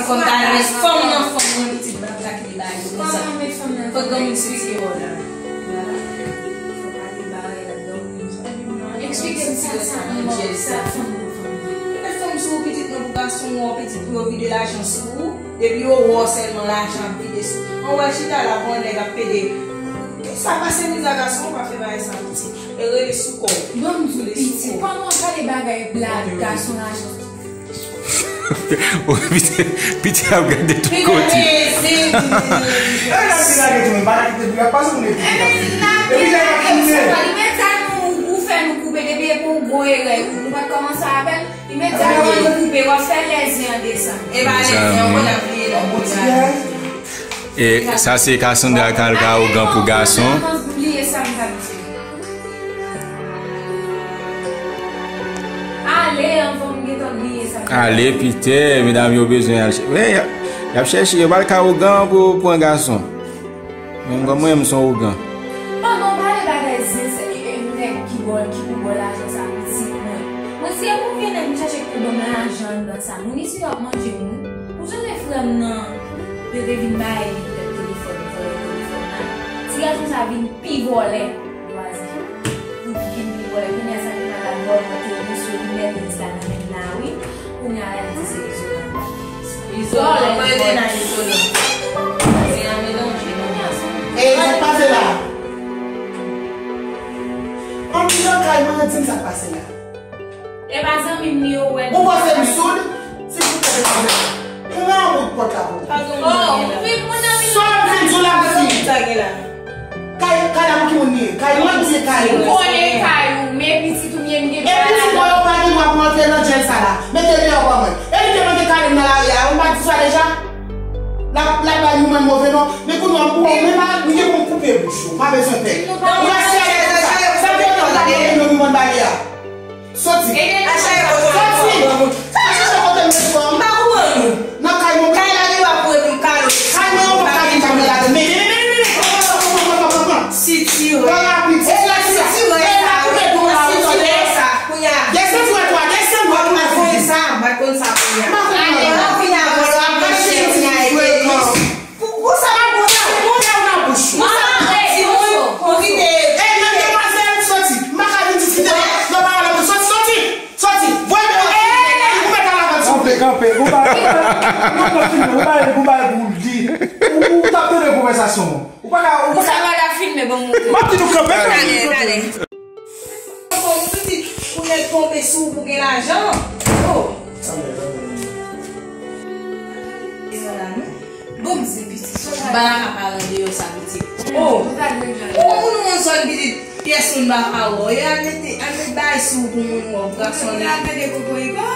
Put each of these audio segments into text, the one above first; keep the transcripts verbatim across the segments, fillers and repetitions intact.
Fò m ta al met fanm nan fanm mwen pitit m ap ta kite bagay yo konsa. Fò granmoun sitire w la. Eksplike m sa, sa, sa fanm nan fanm. Ou met fanm sou ou pitit mwen pou gason w, pitit pou yo vide lajan sou ou. Depi yo wè w sèlman lajan ap vide sou ou. An wè chita la pou yon nèg ap pede. Sa pase mizè gason w pa fè bagay sa pitit. E rele sou kò w. Ban m di w pitit. Kòman w gade bagay blag gason lajan. Piti ap gade tout kote. E sa se Cassandra k al ka ougan pou gason. Ale, anvan m gentan bliye sa. Ale, Pitè, medam yo bezwen al chè-, wè, y ap, y ap chèche, yo pral ka ougan pou pran gason. Menm kòm mwen, m se yon ougan. Manman, pale bagay zen, se, e, e, nèg ki bò, ki pou bò lajan sa, pitit mwen. Mwen, si e pou vye nèg m chèche pou ban m lajan anndan sa, moun isi yo ap manje moun. Ou sonje frè m nan, yo te vin bay li telefòn, vòlè telefòn la. Ti gason sa vin pi vòlè. Yo a di, pou ki vin pi vòlè, kounye a sa ki mal la vòlè, te misye li mèt Insta nan men la, wi. Kounye a la, li di se Izolan. Izolan, vòlè, vòlè. Izolan. Se yon melanje, non? E, sa k pase la? Ann nan kay mwen, di m sa k pase la. E pa zanmi m li yo wè. Ou panse m soud? Silvouplè, demwazèl. Pran yon bout pòt la pou mwen. Oh, wi, moun nan vin. Sa m fin di w la, fi. Kay, kay la pou ki moun li ye? Kay mwen, li ye kay ou. Kole kay ou, men pitit ou, men m gen dwa la. E pitit mwen yo pa gen dwa pou antre nan djèl sa la. Mete deyò ban mwen. E li te mete kale m nan lari a, ou pa di sa deja? L ap, l ap bay nou menm move non. Men kounye a, ou menm a, ou gen pou koupe bouch ou. Pa bezwen pè. Ou rete ale konsa. Sa te yon lòt la, nou mande bagay a. Soti. Soti. Al chache kote m met ou an. M pa konprann ou. Nan kay mwen. Kay la, li pa pou epi m kale. Kay mwen, ou pa ka vin kay mwen ladan. Men, men, men, men, men, men. Pran, pran, pran, pran, pran, pran. Sitirè. Pran rapid. E la, sitirè sa, wi. Sitirè sa. Kounye a. Desann dwat ou a, desann dwat ou a. M pa konn sa, m pa konn sa kounye a. M pa konn sa. Ale, w ap vin avè l, w ap manje, kounye a, e tenis. Pou, pou sa pa bon la, bon la nan bouch. Manman, e, timoun, ou kite. E, men demwazèl, soti. M pa ka vin diskite nan, nan pawòl la, soti, soti, soti. Voye m, e, ou mèt al avan, silvouplè. Kanpe, kanpe, ou pa, ou pa filme, ou pa, ou pa, ou di, ou, ou t ap tande konvèsasyon an. Ou pa ka, ou pa ka. Ou sa pa ta filme, ban m montre. M ap di nou kanpe, kanpe, kanpe. Fò m pitit pou nèg tonbe sou ou pou gen lajan. Oh. Bon, m di pitit, sot ba la ka paran deyò sa pitit. Oh. Ou moun moun zòn pitit, pyès moun pa ka wè. Yo al mete, al met bagay sou ou pou moun wè, gason. Al mete kokoyiko.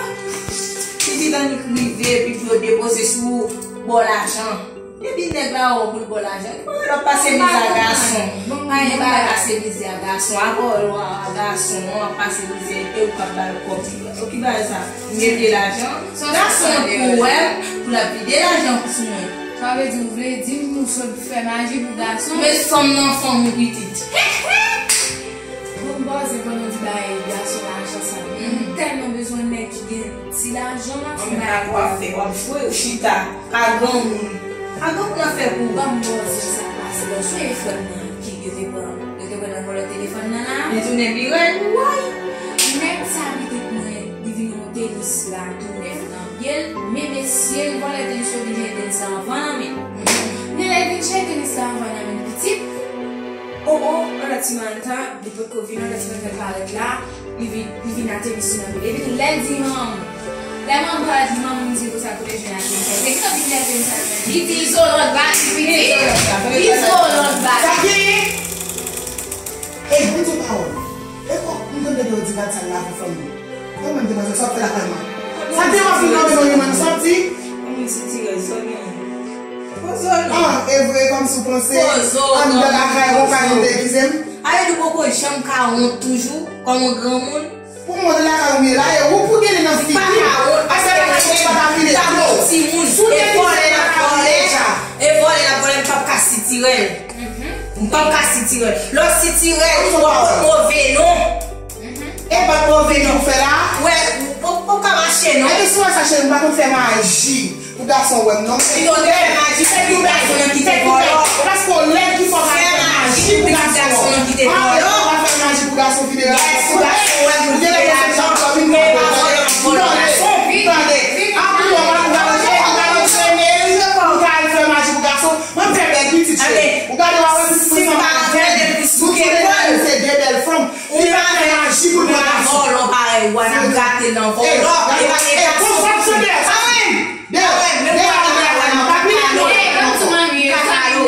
Pitit annik rive, epi pou yo depoze sou ou, ba w lajan. Epi nèg la wè w pou l ba w lajan. Li pa wè l ap pase mizè gason. Pa gen bagay pase mizè gason. Apa w wè gason an ap pase mizè, e ou k ap ba l kòb. Ki bagay sa? Mete lajan. Gason an pou wè l, pou l ap vide lajan sou mwen. Sa vle di ou vle di m ou sot fè maji pou gason? Men fanm nan fanm ou pitit. Bon, m pòze pandan di bay gason lajan sa. M tèlman bezwen nèg ki gen ti lajan la. Ann men pa kwa fè, w ap jwe, ou chita. Pa granmoun. Pa granmoun ap fè pou ou. Ban m bòzè sa k pase la. Ou sonje frè m nan ki yo te pran, yo te pran nan vòlè telefòn nan la? Li tounen pi rèd, woy! Nèg sa pitit mwen, li vin yon tenis la tou nèf nan pye l, men mesye l vòlè tenis yo vin jete tenis la anvan nan men l. Men lè l vin jete tenis la anvan nan men l pitit, o o, anlè ti manta, li potko vin anlè ti manta l parèt la, li vin, li vin ak tenis nan men l. Epi lè l di manman, lè manman pral di manman m di konsa kote jwenn ak tenis sa. Se ki sa vin lè tenis sa nan men l? Li di izolan ba li pitit. Izolan ba li. Sa genyen? E bon Dye pawòl. E o, m konn tande yo di gad sa l lave fanmi. Yo menm demwazèl sa w ap fè lakay mwen. Sa te w ap vin nan mezon li mwen sa w ap di? Mwen se ti rèz, sa w genyen? Poze w non. Ah, e vre, kòmsi w panse anndan lakay ou ka vin degize m? Ale nou poko janm ka wont toujou, kòm yon granmoun. Pou mwen lakay ou ye la, e ou pou gen li nan figi. Pa ka wont, paske lakay ou pa ka vini. Timoun, e vòlè n ap vòlè. E vòlè n ap vòlè, m p ap ka sitirè l. M p ap ka sitirè l. Lè w sitirè l, ou p ap pot move non. E pa move non fè la. Wè, ou p ap ka mache non. Epi si w wè sa cheri, m pa konn fè maji. Ou Gason wè m non. Pito te fè maji pou ti gason nan ki te vòlò. Paske w lèd ki fè w pa fè maji pou gason. An, ou pa fè maji pou gason ki te vòlò. Yes, pou gason wè m ki te vòlò. Tande, tande. Apre w pa pou gason, ou pa rantre men l pou ka al fè maji pou gason. Mwen fè bèl pitit yo. Ou gade w a wè pitit mwen sa pa bèl. Nou tou de la nou se de bèl fanm. Li pa fè maji pou l pran gason. Vòlò parèy ou a n ap grate nan vòlò. E pa de gason. Konsa m sou deyò. Dèyè, dèyè, dèyè, pa pile non.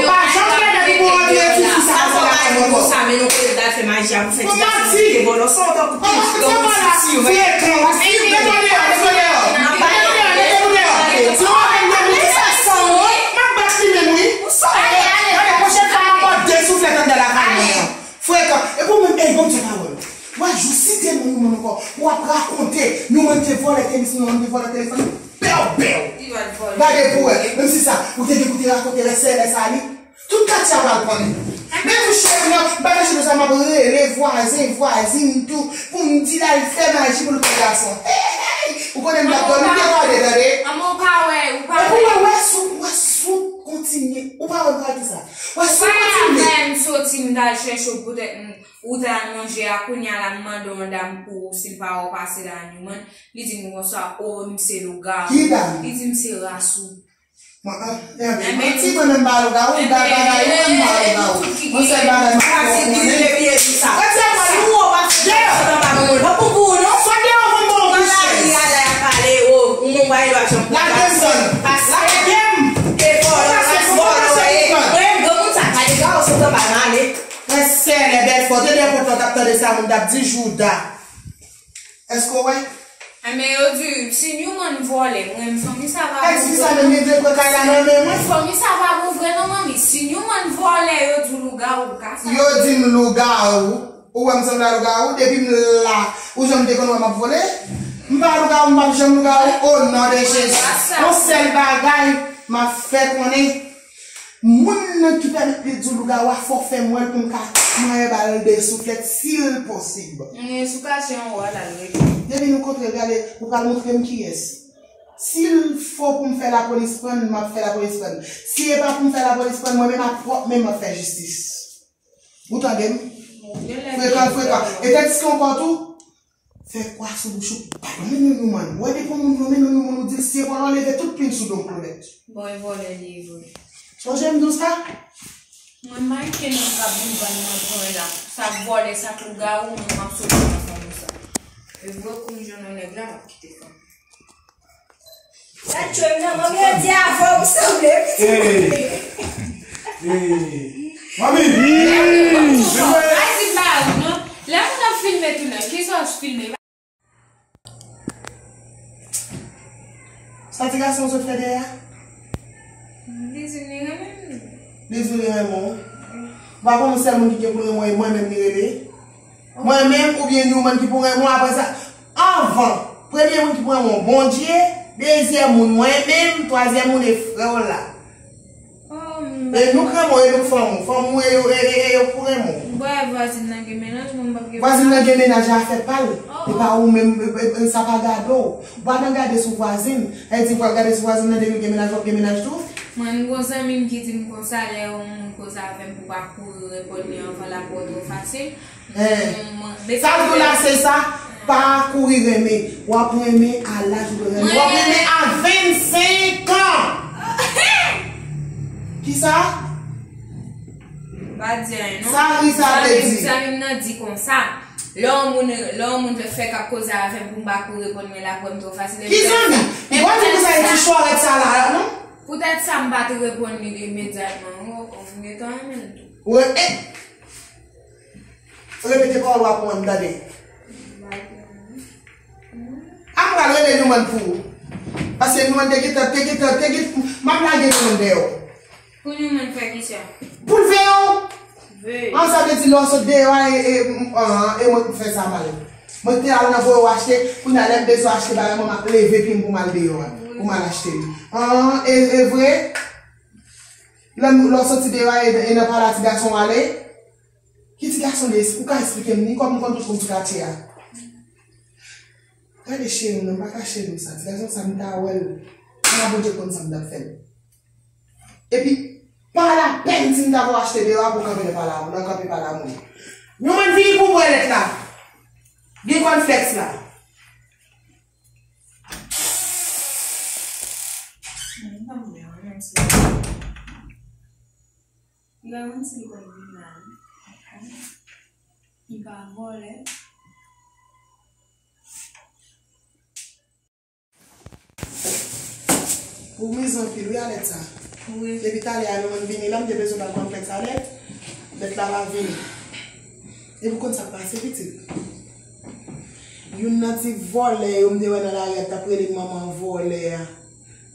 Pa janm plede pou anvi eti fi sa pase la kay mwen ankò. Pou manti. Kòman sa va la? Frekan. Mete w deyò, mete w deyò. Mete w deyò, mete w deyò. Si w anvi m mete w deyò, m ap bat li menm wi. Gade, pwochèn fwa m ap ba w de souflèt anndan lakay mwen an. Frekan. Epi w menm, ey, Bondye pa wè w. W a jis site non yon moun ankò. W ap rakonte yon moun te vòlè tenis, yon moun te vòlè telefòn. Bèw, bèw. Gade pou wè. Menm si sa, ou te gen pou te rakonte lè sè lè sa li. Tout katye a pral konnen. Men tou cheri nan, m pa nan cheri sa, m ap rele vwazen, vwazin tou, pou m di l al fè maji pou l pran gason. Hey, hey, hey. Ou konnen m t ap dòmi, m te tande, tande. Epi w wè, wè sou, wè sou kontinye. Ou pa wè m pral di sa. Wè sou kontinye. Ou pa wè m soti, m t al chèche w poutèt m. Ou t al manje a, kounye a la m mande yon dam pou si l pa wè w pase la Newman, li di m konsa, o, m se lougawou. Ki dam? Li di m se ras ou. Mwen, an, enben, manti, mwen menm pa lougawou, m pa bagay, mwen menm pa lougawou. Yon sèl bagay m pa konnen. Retire kòl ou, ou pa fè anba mwen. Mwen pou pou ou, non. Sòt deyò, mwen bon, nan lari a la, y ap pale, o, ou mwen pa gen dwa janm pran gason. Lage m. Lage m. E vòlò, vòlò, e. Mwen menm, granmoun sa, pa de gawo sot anba m ale. Trè sèlè, bèl fò. Te dèyè pòt la, w t ap tande sa moun t ap di, Jouda. Èske w wè? Enben, yo di, si Newman vòlè, mwen menm, fanmi sa va bouvre. Èske sa menm, li vle pran kay la nan men mwen? Fanmi sa va bouvre, non, manmi. Si Newman vòlè, yo di w lougawou, ka sa. Yo di m lougawou. Ou wè m sanble a lougawou? Depi m la, ou janm te konn wè m ap vole? M pa lougawou, m p ap janm lougawou. O non de Jezi. Yon sèl bagay, m ap fè konnen. Moun nan ki pèmèt li di w lougawou a, fò w fè m wè l pou m ka manyen ba l de souflèt, si l posib. Moun yo sou kache anwo a, l al rele. Depi nou kontre, gade, ou pral montre m kiyès. Si l fo pou m fè lapolis pran l, m ap fè lapolis pran l. Si e pa pou m fè lapolis pran l, mwen menm ak pwòp men m ap fè jistis. Ou tande m? Frekan, frekan. E tandiske ankò tou, fè kwa sou bouch ou, pa mennen nou moun. Ou wè depi yon moun vle mennen nou moun, ou di l se vòlò, leve tout pil sou do Claudette. Bon, e vòlè li ye vre. Sonje m di w sa? Mwen m pa gen nèg k ap vin vann mwen pwen la. Sa k vòlè, sa k lougawou, mwen m ap soti nan fanmi sa. E vre kou m jwenn yon nèg la, m ap kite fanmi. Sa tchwe m nan, manmi yo di avè w m sanble pitit. Hey! Hey! Manmi! Ay, di pa ou non. Lè moun ap filme tou nan, kisa w filme? Sa ti gason sot fè dèyè a? Li di li renmen m. Li di li renmen w? Ou pa konnen sèl moun ki gen pou l renmen w, e mwen menm li rele? Mwen menm oubyen Newman ki pou renmen w apre sa? Anvan, premye moun ki pou renmen w, Bondye, dezyèm moun, mwen menm, twazyèm moun, e frè w la. E nou k renmen w, e nou k fanmi w. Fanmi w, e yo, e, e, e yo k pou renmen w. Vwazin nan gen mennaj, mwen m p ap gen mennaj. Vwazin nan gen mennaj, afè pa l. E pa ou menm, e, e, e, sa pa gade w. Ou pa nan gade sou vwazin. Sa vle di, ou pral gade sou vwazin nan, depi l gen mennaj, w ap gen mennaj tou? Mwen, m gon zanmi m ki di m konsa, lè yon moun koze avè m pou pa kouri reponn li anvan l ap wè w twò fasil. Sa l di w la se sa, pa kouri renmen. W ap renmen a laj ou dwe renmen. W ap renmen a vennsenk an. Kisa? Pa di anyen non. Sa ri sa vle di? Zanmi m nan di konsa, lè yon moun, lè yon moun fèk ap koze avè m pou m pa kouri reponn li, l ap wè m twò fasil. Ki zanmi? Ou pa di konsa e ti chwalèt sa la non? Poutèt sa m pa t reponn li imedyatman. Ou gentan renmen l tou. Repete pawòl w a pou mwen m tande. A m pral rele Newman pou ou. Paske Newman te gentan, te gentan, te gentan, m ap lage Newman dèyè w. Pou Newman fè kisa? Pou l veye w. Veye. An, sa vle di lè w sot deyò a, e, e, an, e mwen k fè sa mal. Mwen te al nan voye w achte, kounye a lè m bezwen achte bagay, mwen m ap leve pye m pou m al deyò a, pou m al achte l. An, e, e vre? Lè m, lè w soti deyò a, e, e nan pale a ti gason w ale? Ki ti gason li ye? Ou ka esplike m li, kòm m konn tout moun sou katye a? Gade cheri m nan, m pa ka cheri m sa. Ti gason sa, m ta wè l. Ala Bondye konn sa m t ap fè l. Epi, pa lapèn si m ta pou achte deyò a pou kanpe nan pa la, nan kanpe pa la moun. Nou menm vini pou bwè lèt la. Gen kònflèks la. Li pa vòlè. Ou mize anpil wi a lèt sa. Wi. Depi talè a nou menm vini la, m te bezwen ba kònflèks a lèt. Lèt la pa vini. Epi w konn sa k pase pitit. Youn nan ti vòlè yo m te wè nan lari a t ap rele m manman vòlè a.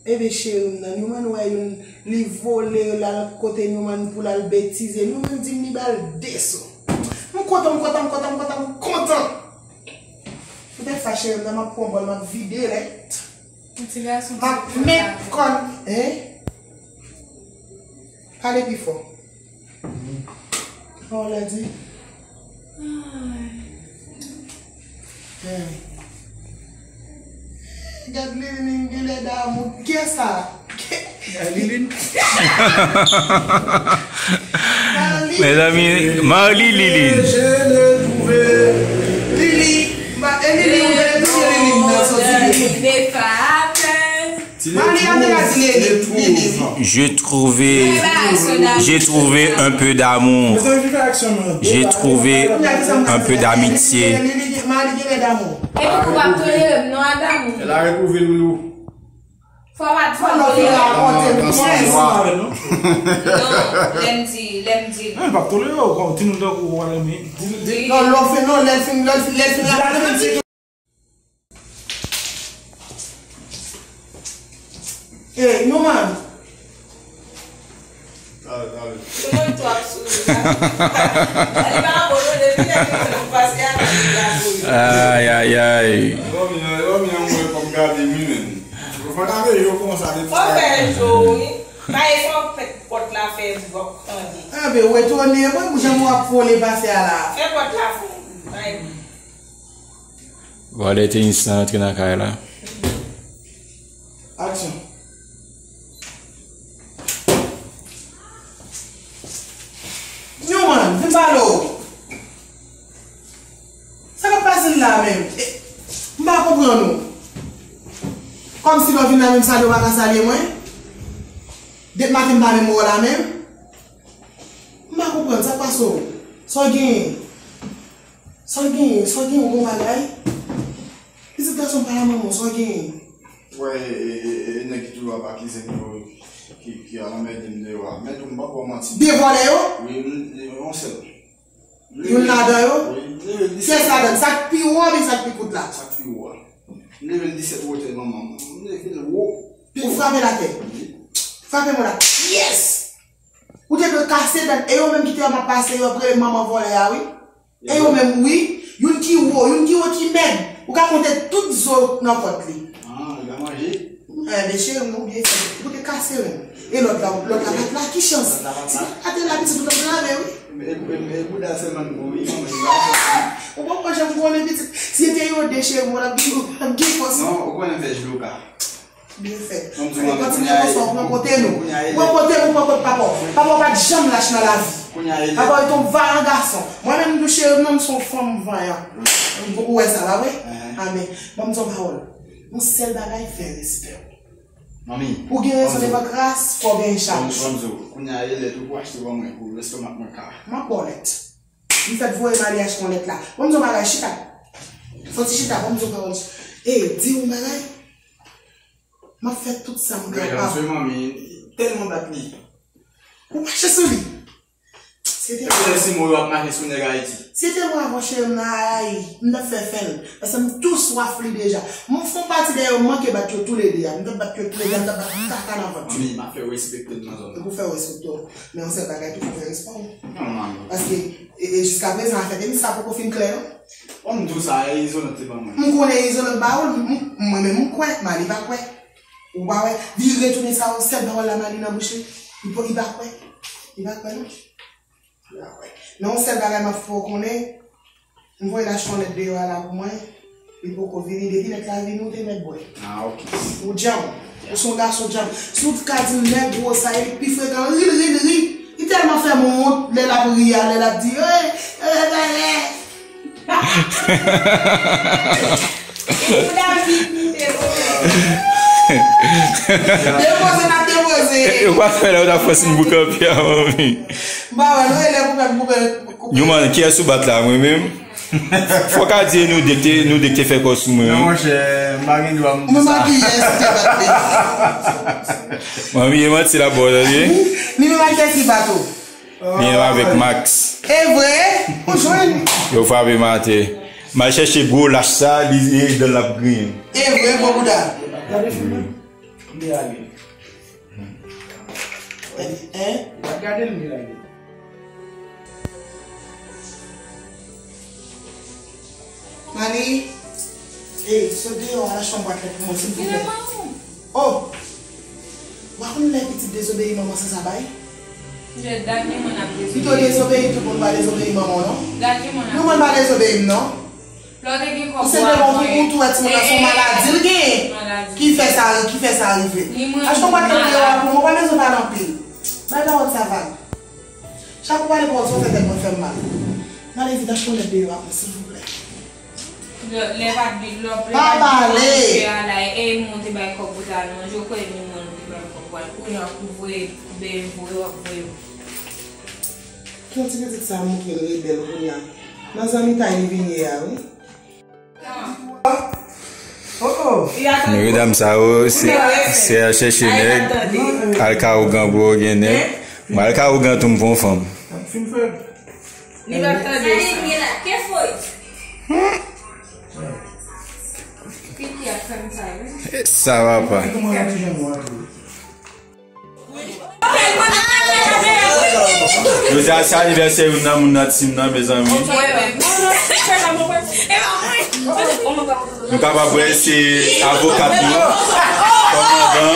Ebyen cheri m nan, Newman wè youn li vole l al kote Newman pou l al betize. Newman di m li ba l de so. M kontan, m kontan, m kontan, m kontan, m kontan. Poutèt sa cheri m nan, m ap pran bòl, m ap vide lèt. Yon ti gason m ap met kòn, hein? Pale pi fò. Sa w lè di? Gad Lilin gen lè damou. Kiyès sa? Lilin. Mezanmi, Marly Lilin. Lili, ma, e Lili, ou te touche Lilin nan soti. Mali an te ka di Lili, Lili. J'ai trouvé, j'ai trouvé un peu d'amour. J'ai trouvé un peu d'amitié. Mali gen lè damou. Epi ou p ap tolere m non, Adamo. Elle a retrouvé Loulou. Fò w pa, fò w tolere m. Non, lè m di, lè m di. Non, m p ap tolere w, timoun tankou w pa renmen. Non, lè w fin, non, lè l fin, lè l fin, lè l fin. Ey, Newman. Pale, pale. Tout moun tou ap souri la. Li pa bon non, depi lè ke nou pase a, li la souri. Ay, ay, ay. Lòmi an, lòmi an, mwen kòm gade wi menm. Fò ta veye yo kòmanse a depi. Fò fè jou wi. Kay fò pèt pòt la fè vòk tande. Anben, w etone mwen pou jan w ap vole pase a la. Fè pòt la fè. Vòlè tenis lan antre nan kay la. Aksyon. Newman, vin pale w. Sa k ap pase n la menm? E, m pa konprann ou. Kòmsi lè w vin la menm salye w pa ka salye mwen? Depi maten m pa menm wè w la menm. M pa konprann sa k pase w. Sa w genyen? Sa w genyen? Sa w genyen? Ou gon bagay? Pitit gason m pa la manman w, sa w genyen? Wè, e, e, e, e nèg ki toujou ap akize m yo, ki, ki al anmède m deyò a. Men tou, m p ap ba w manti. De vòlè yo? Wi, m, m, yon sèl. Youn ladan yo? Wi, m leve l disèt. Kiyès ladan? Sa k pi wo oubyen sa k pi kout la? Sa k pi wo a. M leve l disèt wotè manman m. M leve l wo. Ou frape l atè? Wi. Frape mwen la. Yes! Ou te dwe kase dan. E yo menm ki te wè m ap pase, yo ap rele m manman vòlè a, wi. E yo menm, wi. Youn ki wo, youn ki wo ki mèg. Ou ka konte tout zo nan kont li. Ah, li ka manje? Enben, cheri m, ou byen fè. Ou te kase menm. E lòt la, lòt la pa t la, ki chans? Lòt la pa t la? Si lòt la te la, pitit ou t ap lave, wi. E, e, e, e bouda sèlman l bon, wi, manman, li pa fòs, wi. Ou pa janm konnen, pitit. Si se te yo de, cheri m, w ap gen, w ap gen fòs. Non, ou konnen m fè jiloka. Byen fèt. Kontinye konsa, ou pran kote nou. Pran kote nou, pran kote papa w. Papa w pa t janm lach nan lavi. Papa w te yon vayan gason. Mwen menm tou cheri m nan, m se yon fanm vayan. Ou wè sa, pa vre? Amen. Ban m di w yon pawòl. Yon sèl bagay, fè respè w. Ou gen rezon devan kras, fò w genyen chaj. Kounye a e lèt ou pou achte ban mwen pou lestomak mwen ka. M ap ba w lèt. M fèk voye Mali achte yon lèt la. Ban m di w yon bagay, chita. Soti chita, ban m di w yon pawòl. E, di yon bagay. M ap fè tout sa m kapab. Gade, manmi tèlman bat li. Ou mache sou li. Se te mwen. Epi lè si mwen yo ap mache sou nèg Ayiti. Se te mwen avan cheri m nan ay, m t ap fè fè l. Paske m tou swaf li deja. M fè yon pati dèyè yo, m manke bat yo toulede a. M t ap bat yo toulede a, m t ap bat kaka nan vant yo. Manmi, m ap fè w respekte m nan zòn nan. Epi w fè w respekte w. Men yon sèl bagay tou, fò w fè respè w. Non, manmi. Paske, e, e jiskaprezan, afè tenis sa poko fin klè, non. Bon, m di w sa, e izolan te ban mwen. M konnen izolan ba ou l, m, mwen menm m kwè, Mali pa kwè. Ou pa wè, li retounen sa yon sèl pawòl la Mali nan bouch li. Li pa, li pa kwè. Li pa kwè, non. Li pa kwè. Men yon sèl bagay m ap fè w konnen, m voye l achte yon lèt deyò a la pou mwen. Li poko vini. Depi lèt la vini, ou te mèt bwè. Ah, ok. Ou djanm. Ou se yon gason djab. Si w ka di nèg gwo sa, e pi frekan, ri l, ri l, ri. Li tèlman fè m wont, lè l ap ri a, lè l ap di, eh, eh, eh, eh. Depoze n ap depoze. Ou pa fè la, ou ta fè sin boukan pye a, manmi. M pa wè, non, e lè pou fè boukan. Yo, man, kiyès ou bat la, mwen menm? Fòk a di nou de te, nou de te fè kò sou mwen. Non, monchè, m pa gen dwa m di sa. Mwen, m pa kiyès ki te bat li. Manmi, e manti la, bò, tande. Ni menm ak kiyès ki bat ou? Li menm avèk Max. E vre? Ou jwenn? Yo frape m atè. M al chèche gwo lach sa, li, e, dan l ap griyen. E vre, gwo bouda? Gade fim nan. M te ale. Hein? Gade l, m te lage. Mani, ey, sot deyò a, al achte yon bwat lèt pou mwen, silvouplè. Oh! Ou pa konn lè pitit dezobeyi manman san sa bay? Pito dezobeyi tout moun, pa dezobeyi manman w, non. Non, mwen pa dezobeyi m, non. Ou se de bon pou ou tou wè timoun nan se yon maladi l genyen ki fè sa, ki fè sa rive. Achte yon bwat lèt deyò a pou mwen, ou pa bezwen pale anpil. Bay pawòl sa vag. Chak ou pale pawòl sa, ou fè tèt mwen fè m mal. M ale vit achte yon lèt deyò a pou mwen, silvouplè. Lè, lè pa t vin, lè, lè pa t vin manje a la, e, e, mwen te bay kòb pou ta al manje, ou kwè ni mwen nou te bay kòb pou al, kounye a pou voye, ben, voye, w ap voye. Ki yon ti pitit sa mouke l rebèl kounye a. Nan zanmitay li vin ye a, wi. Oh, oh. Men medam sa yo, se, se al chèche nèg, al ka ougan pou yo gen nèg. Mwen al ka ougan tou m pran fanm. Li pa tande sa. Kiki ap fè m sa, wi. Sa va pa. Jodi a se anivèsè youn nan moun nan team nan, mezanmi. Nou kapab wè se avokat nou, kòmandan.